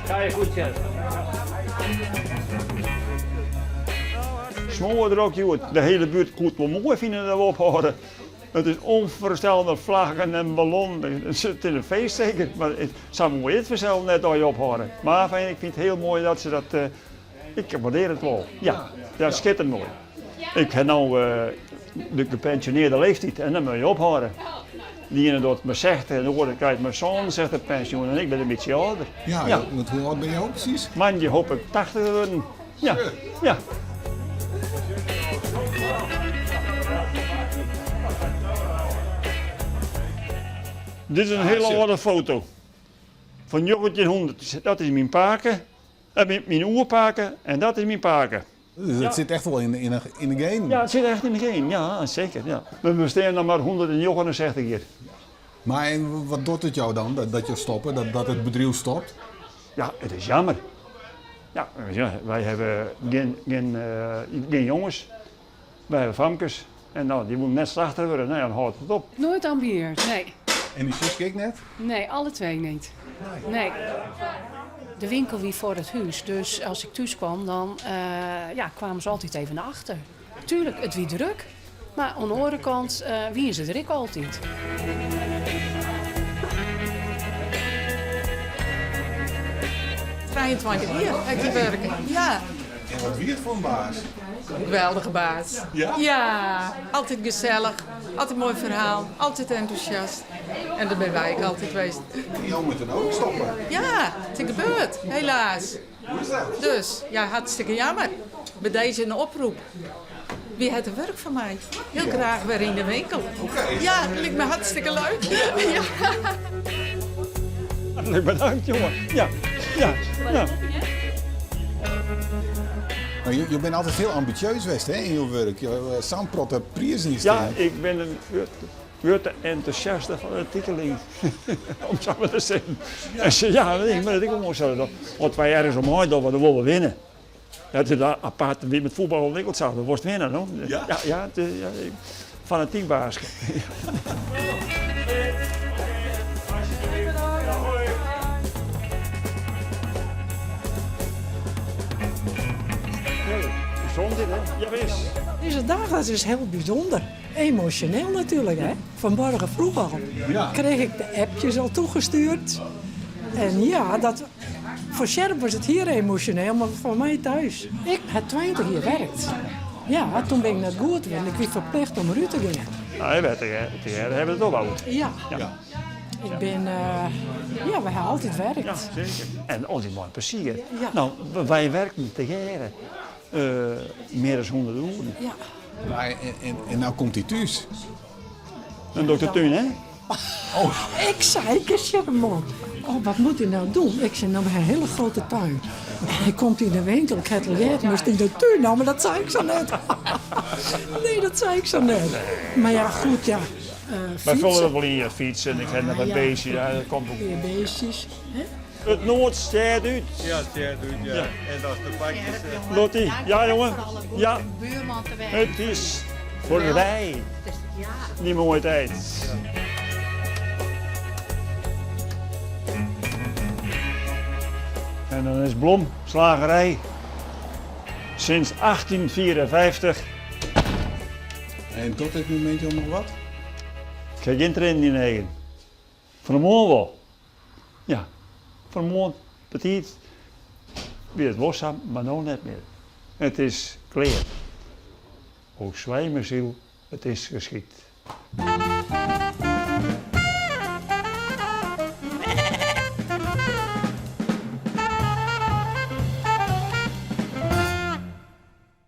Ga je goed, chef. Smoardrok hjoed. De hiele buert koe it wol moai fine dat we ophâlde. It is ûnfoarstelber, flaggen en ballonnen. It is in feest seker, mar sa moai is it fansels net as je ophâlde. Mar enfin, ik fyn it hiel moai dat se dat, ik waardearje it wol. Ja, ja, skitterend moai. Ik ha no de gepensionearde leeftiid en dan moatte je ophâlde. De iene docht mar 60 en de oare krijt mar 67 pensjoen en ik bin in bytsje âlder. Ja, want hoe âld binne jo presys? Moandei hoop ik 80 te wurden. Ja, ja. Dit is in hiele âlde foto fan 1900. Dat is myn pake, myn oerpake en dat is myn pake. Dus it sit echt wol yn de genen? Ja, it sit echt yn de genen, ja, seker. Ja. We bestean noch mar 169 jier. Mar en wat docht it jou dan, dat jo stoppe, dat it bedriuw stopt? Ja, it is jammer. Ja, wy hawwe gjin, gjin, gjin jonges, wy hawwe famkes en no, dy woene net slachter wurde, no ja, dan hâldt it op. Nooit ambieerd, nee. En dyn suske ek net? Nee, alle twee niet. Nee. De winkel wie foar it hús, dus as ik thús kwam, dan ja, kwamen se altyd even achter. Tuurlijk, it wie druk, mar oan de oare kant wiene se der ek altyd. Trijeentweintich jier ha ik hjir wurke, ja. En wat wie it foar in baas? Geweldige baas. Ja? Ja, altyd gesellich, altyd moai ferhaal, altyd entûsjast. En dêr binne wy ek altyd west. En jo moatte no ek stoppe? Ja, it is gebeurd, helaas. Hoe is dat? Dus, ja, hartstikke jammer. By dizze in oprop. Wie hat der wurk foar my? Hiel graach wer yn de winkel. Ja, liket my hartstikke leuk. Ja. Hartlik bedankt, jonge. Ja, ja, ja. No, jo binne altyd hiel ambitieus west hè, yn jo wurk. Jo hawwe sa'n protte prizen hjir stean. Ja, ik bin in grutte entûsjaste fanatikeling, om sa mar te sizzen. Ja, ik moat it ek gewoan sa dwaan. As wy ergens om meidogge, dan wolle we winne. Dat is apart, wie met fuotbal ek itselde, wolst winne, no? Ja? Ja, ja, fanatyk baaske. Gezond, hè? Jawis. Dizze dag dat is hiel bysûnder. Emosjoneel natuerlik, hè. Vanmorgen vroeg al kreeg ik de appjes al toegestuurd. En ja, dat, foar Sjerp was it hier emosjoneel, mar foar my thuis. Ik ha 20 jier werkt. Ja, toen bin ik net goed wurden. Ik wie ferplicht om derút te gean. Nou, tegearre hawwe we it opboud. Ja. Ik bin, ja, we ha altyd werkt. Ja, seker. En altyd mei plezier. No, wy werken tegearre mear as 100 oeren. Ja. En no komt hy thús. Dan docht de tún, hè? Oh. Ik sei, ik zeg man, oh, wat moet hij nou doen? Ik zei, nou, we hebben een hele grote tuin. En hij komt in de winkel, ik heb het geleerd, moest in de tuin. Nou, maar dat zei ik zo net. Nee, dat zei ik zo net. Maar ja, goed, ja. Wy folle dat wol yn, fytsen, ik ha noch wat beestjes, ja, dat komt wol. Beestjes, hè? It Noard stjert út. Ja, it stjert út, ja. En as de pakjes. Lottie, ja jonge, ja. It is foarby, dy moaie tiid. En dan is Blom slagerij sinds 1854. En tot dit momint jo noch wat? Ik ha gjin triennen yn de eagen. Fan 'e moarn wol. Ja, fan 'e moarn betiid wie it wol sa, mar no net mear. It is klear. O swijmeziel, it is geschied.